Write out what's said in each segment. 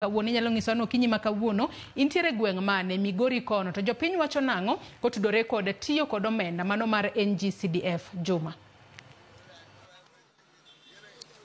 Kawuono inyalo nyisowa ni okinyi ma kawuono intiere gweng' mane Migori kono to jopiny wacho nang'o kotudore kod tiyo kod omenda mano mar NGCDF Juma.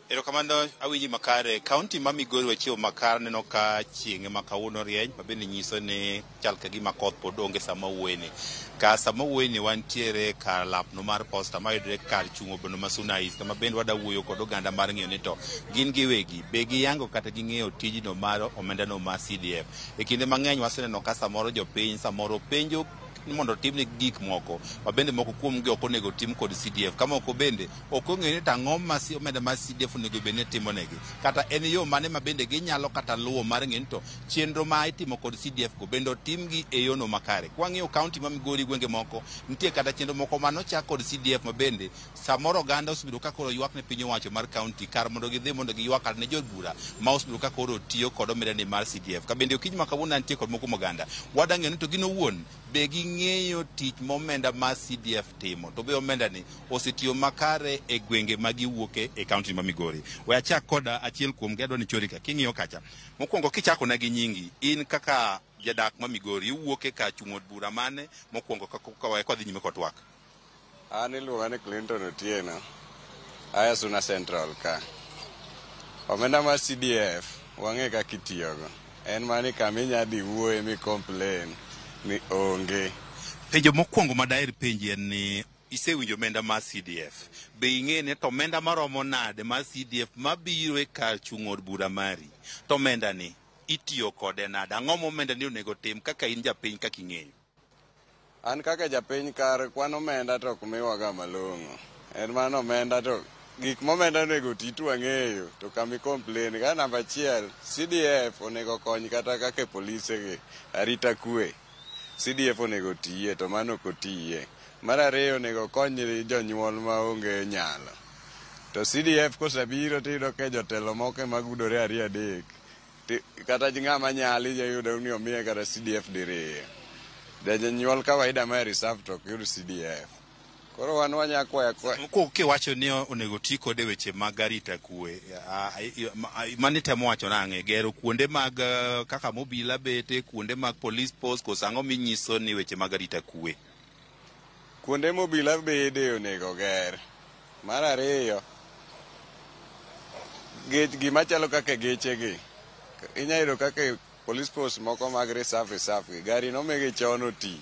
Erokamano awinji makare. Kaunti ma Migori wachiewo makare neno ka chieng' ma kawuono rieny ma bende nyiso ni chal ka gima koth pod onge sama wuoyeni. Ka sama wuoyeni wantiere kar lapno mar posta mayudore kar chung' obono ma Suna East kama bende wada wuoyo kod oganda mar ng'eyo ni to gin giwegi be giyango kata ging'eyo tijno mar omendano mar CDF. E kinde mang'eny waseneno ka samoro jopiny samoro penjo ni mondo otimne gik moko ma bende moko kuom gi ok onego otim kod CDF ka moko bende ok ong'eyo ni to ang'o ma omenda mar CDF onego bed ni timonegi kata en yo mane ma bende ginyalo kata luwo mar ng'eyo ni to chenro ma itimo kod CDF go bende otimgi e yono makare. Kwang'iyo kaunti ma Migori gwenge moko nitie kata chenro moko manochak kod CDF ma bende samoro oganda osebedo ka koro ywak ne piny owacho mar kaunti kar mondo gidhi mondo giywak kata ne jood bura ma osebedo ka koro tiyo kod omenda ni mar CDF. Ka bende okinyi ma kawuono antie kod moko kuom oganda wada ng'eyo ni to gin owuon be ging'eyo tich ma omenda mar CDF timo to be omenda ni osetiyo makare e gwenge ma giwuoke e kaunti ma Migori. We achak kod achiel kuom gi adwa ni chori ka king'iyo kacha. Mokwongo kichako na gi nyingi in kaka jadak ma Migori iwuok e kar chung' od bura mane mokwongo ka wadhi nyime kod twak. An iluonga ni Clinton Otieno, aya Suna Central ka. Omenda mar CDF wang'e kaka itiyogo. En mana ni kama inya dhi wuoye mi complain ni onge. Penjo mokwongo ma daher penji en ni isewinjo omenda mar CDF. Be ing'e ni to omenda maromo nade mar CDF mabiro e kar chung' od bura mari? To omenda ni itiyo kode nade? Ang'o ma omenda ni onego tim kaka in japiny kaka ing'eyo? An kaka japiny kar kwan omenda to ok miwaga malong'o. En mana omenda to gik ma omenda onego oti to wang'eyo to kama i complain ka namba achiel CDF onego kony kata kaka polise gi arita kwe. CDF onego otiye to mano ok otiye. Mar ariyo onego okony jonyuol maonge nyalo. To CDF kosebiro tiyudo ka jotelo moko ema gudore ariyo adek. Kata ng'ama nyalo inya yudo ni omiye kata CDF diriyo. Janyuol kawaida ma e reserve to ok yud CDF. Koro wan wanya kwayo akwa. Mokwongo kiwacho ni onego ti kode e weche mag arita kwe, mano itemo wacho nang'e? Gero kuonde mag kaka mobila bete, kuonde mag police post, koso ang'o minyiso ni weche mag arita kwe? Kuonde mobila bede onego ger. Mar ariyo, gima chalo kaka geche gi. Inya yudo kaka police post moko mag reserve gi, gari nomigi chon oti.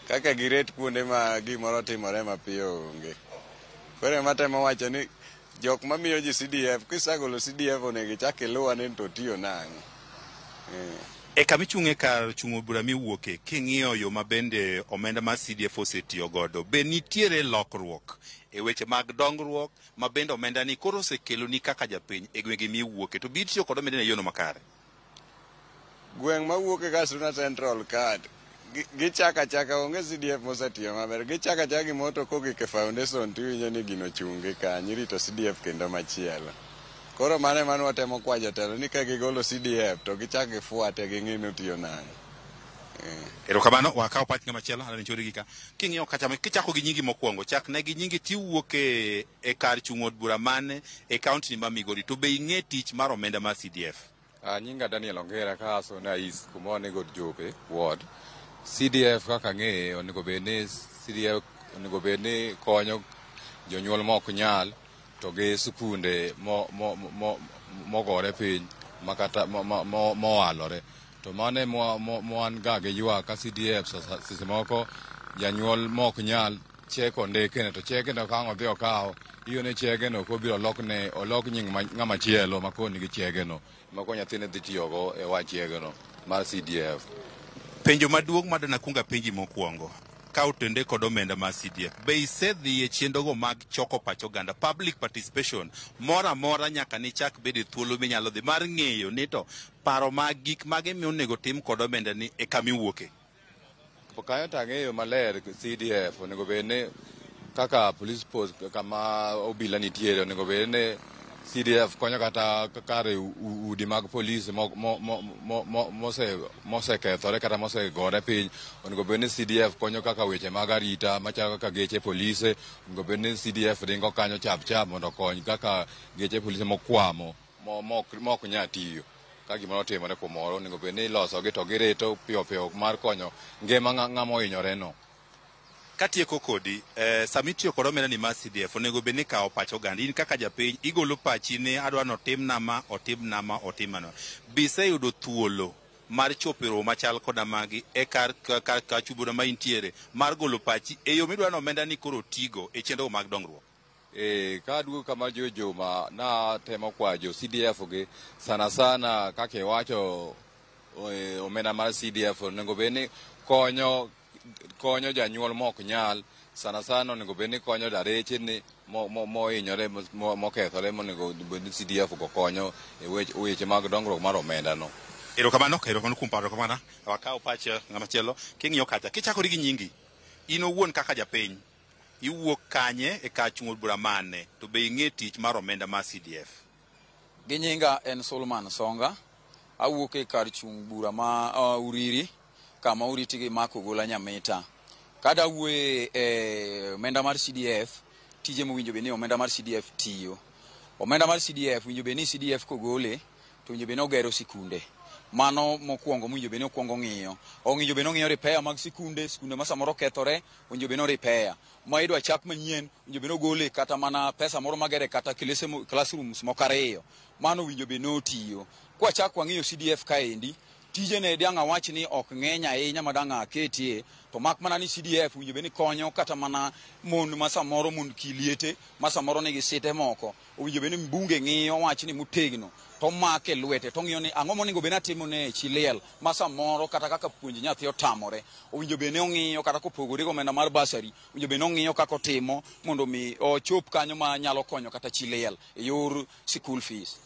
Kaka giret kuonde ma gimoro timore mapiyo onge. Koro ema temo wacho ni jok mamiyo ji CDF, kisagolo CDF onego ichak iluw ane ni to otiyo nang'o. E kama ichung'e kar chung' bura miwuoke, king'iyo yo ma bende omenda mar CDF osetiyo godo, be nitiere lokruok e weche mag dongruok ma bende omenda ni koro osekeloni kaka japiny e gwenge miwuoke, to be itiyo kod omenda ni e yono makare? Gweng' mawuoke ka Suna Central ka, gichako achaka onge CDF mosetiyo maber. Gichako achaka gimoro to kogik e foundation tiwinjo ni gino ochung' gi kanyo, irito CDF kendo machielo. Koro mano ema watemo kwayo jotelo ni ka gigolo CDF to gichak gifuate ging'i ni otiyo nang'o. Erokamano, wakaw pach ng'ama chielo, aneno chori gi ka. King'iyo kacha, kichako gi nyingi mokwongo, chak ne gi nyingi tiwuok e kar chung' od bura mane e kaunti ma Migori, to be ing'e tich mar omenda mar CDF? Nyinga Daniel Ongera ka Suna East kuma onego Jope ward. CDF kaka ang'eye onego bed ni CDF onego bed ni konyo jonyuol ma ok nyal to gi sikunde mogore piny makata mowalore. To mano ema wan ga gi ywak ka CDF seche moko janyuol ma ok nyal chek ondike to cheke no ka ang' odhi okawo iyudo ni chege no kobiro olokne olok nying ng'ama chielo ma koro nigi chege no ma koro nyathine dhi tiyogo e wach chege no mar CDF. Penjo maduong' madwa nakuong apenji mokwongo ka otende kod omenda mar CDF, be isedhi e chenrogo mag choko pach oganda, public participation moro amora nyaka nichak bedo e thuolo minyalo dhi mar ng'eyo ni to paro mag gik mage monego tim kod omenda ni e kama iwuoke? Kanyo to ang'eyo maler CDF onego bed ni kaka police post kama obila nitiere onego bed ni CDF konyo kata kar udi mag polis mosekethore kata mosegore piny onego bed ni CDF konyo kaka weche mag arita machalo kaka geche polise onego bed ni CDF ringo kanyo chap chap mondo okony kaka geche polise mokwamo mok nyal tiyo. Ka gimoro otimore kumoro, onego bed ni ilosogi to girito piyo piyo mar konyo ngima ng'ama ohinyore no. Katieko kodi, sama itiyo kod omenda ni mar CDF, onego bed ni kawo pach oganda. In kaka japiny, igolo pachi ni adwa ni otim nama, otim nama, otim nama. Biseyudo thuolo mar chopo e romo machal koda magi e kar chubono ma intiere mar golo pachi e yo midwa ni omenda ni koro tigo e chenro mag dongruok. Ka aduogo kama jo Juma na temo kwayo jo CDF gi sana sana kaka iwacho omenda mar CDF onego bed ni konyo janyuol mok nyal, sana sana onego bed ni konyo dareche ni mohinyore mokethore monego bed ni CDF go konyo e weche mag dongruok mar omenda no. Erokamano, erokamano kuom paro kamano. Wakawo pach ng'ama chielo. King'iyo kacha, kichakori gi nyingi, in owuon kaka japiny, iwuok kanye e kar chung' od bura mane, to be ing'e tich mar omenda mar CDF? Gi nyinga en Solomon Songa, awuok e kar chung' bura ma Uriri, kama oriti gi Mark Ogola Nyamita. Kada wuoye e omenda mar CDF, tije mowinjo bed ni omenda mar CDF tiyo. Omenda mar CDF winjo bed ni CDF kogole, to winjo bed ni ogero sikunde. Mano mokwongo mowinjo bed ni okwongo ng'iyo. Owinjo bed ni ong'iyo repair mag sikunde, sikunde ma samoro okethore, owinjo bed ni repair. Ma idwa chak manyien, owinjo bed ni ogole kata mana pesa moro magere kata classrooms moko ariyo. Mano owinjo bed ni otiyo. Kwachak wang'iyo CDF kaendi, tijene dang' awach ni ok ng'eny ahinya ma dang' aketie, to mak mana ni CDF owinjo bed ni konyo kata mana mon ma samoro mond kiliete ma samoro nigi site moko. Owinjo bed ni mbunge ng'iyo wach ni motegno, to make lwete, to ng'iyo ni ang'o monego bed ni atimo ne chi liel ma samoro kata kaka puonj nyathi otamore. Owinjo bed ni ong'iyo kata kopogore gi omenda mar bursary, owinjo bed ni ong'iyo kaka otimo mondo mi ochop kanyo ma nyalo konyo kata chi liel e yor school fees.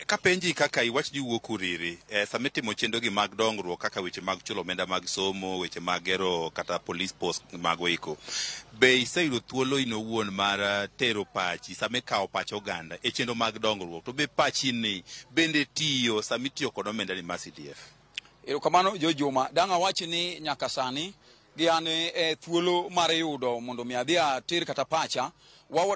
Kapenji kaka iwach ni iwuok Uriri, sama itimo chenro gi mag dongruok kaka weche mag chulo omenda mag somo, weche mag gero kata police post mago eko, be iseyudo thuolo in owuon mar tero pachi sama ikawo pach oganda e chenro mag dongruok, to be pachi ni bende tiyo sama itiyo kod omenda ni mar CDF? Erokamano jo Juma, dang' awach ni nyaka sani gi an e thuolo mar yudo mondo mi adhi ater kata pacha,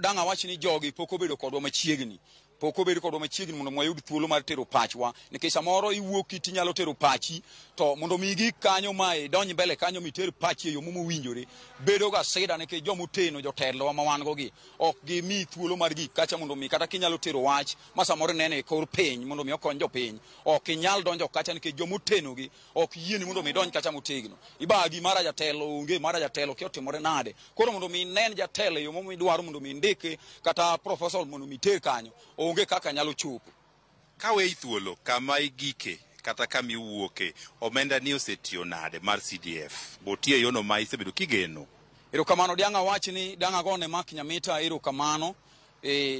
dang' awach ni jogi pok obedo kodwa machiegni. Pok obedo kodwa machiegni mondo wayud thuolo mar tero pachwa, nikech samoro iwuok tinyalo tero pachi, to mondo mi gik kanyo ma idonj mbele kanyo miter pachi e yo mowinjore, bedo ga sida nikech jomoteno jotelowa ma wan go gi ok gimi thuolo mar gik kacha mondo mi kata kinyalo tero wach ma samoro ineno e kor piny mondo mi okony jopiny, ok inyal donjo kacha nikech jomoteno gi ok yieni mondo mi idonj kacha motegno. Ibagi mara jatelo onge, mara jatelo kia otimore nade. Koro mondo mi inen jatelo e yo midwaro mondo mi indike kata proposal mondo mi iter kanyo, onge kaka nyalo chopo. Kaweyi thuolo kama igike kata kama iwuoke, omenda ni osetiyo nade mar CDF? Botiyo e yono ma isebedo kigeno? Erokamano, dang' awach ni dang' agone Mark Nyamita erokamano.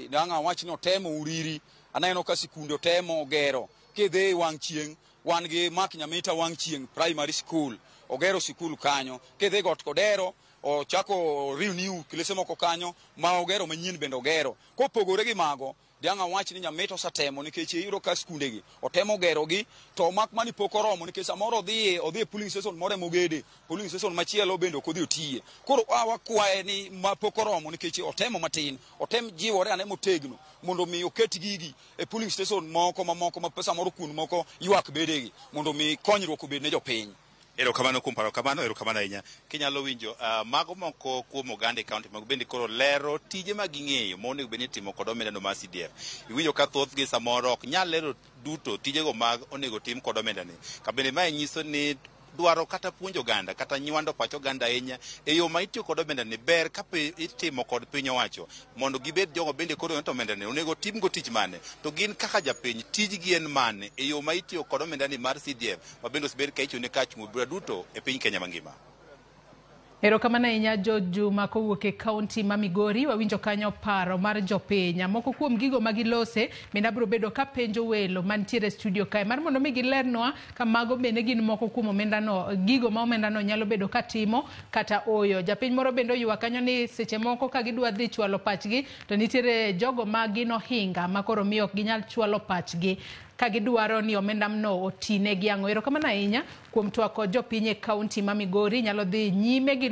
Dang' awach ni otemo Uriri, aneno ka sikunde otemo gero. Kidhi wang' chieng', wan gi Mark Nyamita wang' chieng' primary school, ogero sikul kanyo. Kidhi Got Kodero, ochako renew klese moko kanyo ma ogero manyien bende ogero. Kopogore gi mago, dang' awach ni Nyamita osetemo nikech iyudo ka skundegi otemo gerogi, to mak mani pok oromo nikech samoro odhi e polling station moro emogede, polling station machielo bende ok odhi otiye. Koro wakwaye ni ma pok oromo nikech otemo matin, otem jiwore ane motegno mondo mi oket gigi e polling station moko mamoko ma samoro kuond moko ywak bedegi mondo mi konyruok obed ne jopiny. Erokamano kuom paro kamano, erokamano ahinya. Kinyalo winjo mago moko kuom oganda e kaunti mag bende koro lero tije ma ging'eyo ma onego bed ni itimo kod omenda no mar CDF. Iwinjo ka thothgi samoro ok nyal lero duto tijego mag onego tim kod omenda ni. Ka bende mae nyiso ni dwaro kata puonjo oganda kata nywando pach oganda ahinya e yo ma itiyo kod omenda ni ber ka itimo kod piny owacho mondo gibed jogo bende koro to omenda ni onego timgo tich mane, to gin kaka japiny tijgi en mane e yo ma itiyo kod omenda ni mar CDF ma bende osebed ka ichiwo ne kar chung' bura duto e piny Kenya mangima. Erokamano ahinya Jo Juma kowuok e kaunti ma Migori. Wawinjo kanyo paro mar jopiny. Moko kuom gigo ma gilose bende abiro bedo ka penjo welo mantiere e studio kae mar mondo mi gilernwa ka mago bende gin moko kuom omendano, gigo ma omendano nyalo bedo ka timo kata oyo. Japiny moro bende oywak kanyo ni seche moko ka gidwa dhi chwalo pachgi to nitiere jogo ma gin ohinga ma koro miyo ok ginyal chwalo pachgi ka gidwaro ni omendano otinegi ang'o. Erokamano ahinya kuom twak kod jopiny e kaunti ma Migori. Nyalo dhi nyime gi